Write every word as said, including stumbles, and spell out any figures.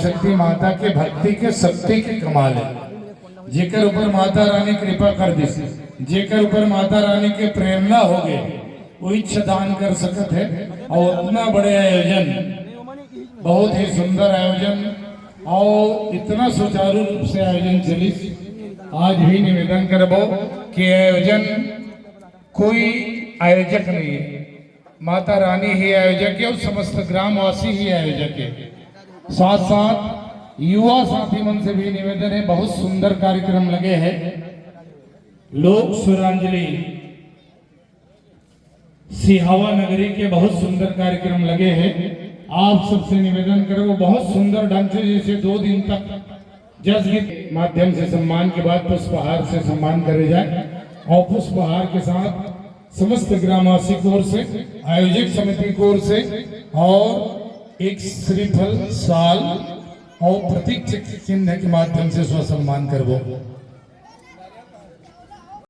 शक्ति माता के भक्ति के शक्ति के कमाल है। जेकर ऊपर माता रानी कृपा कर दिस, जेकर ऊपर माता रानी के प्रेरणा हो गए, वो इच्छा दान कर सकत है। और उतना बड़े आयोजन, बहुत ही सुंदर आयोजन, और इतना सुचारू रूप से आयोजन चलिस। आज भी निवेदन करबो कि आयोजन कोई आयोजक नहीं है, माता रानी ही आयोजक है और समस्त ग्रामवासी ही आयोजक है। साथ साथ युवा साथी मन से भी निवेदन है, बहुत सुंदर कार्यक्रम लगे हैं। लोक सुरांजलि सिहावा नगरी के बहुत सुंदर कार्यक्रम लगे हैं। आप सबसे निवेदन करें, वो बहुत सुंदर ढंग से, जैसे दो दिन तक जस गीत माध्यम से सम्मान के बाद पुष्पहार से सम्मान करे जाए और पुष्पहार के साथ समस्त ग्रामवासी की ओर से, आयोजक समिति की ओर से और एक श्रीफल, साल और प्रतीक चिन्ह के माध्यम से स्वसम्मान करबो।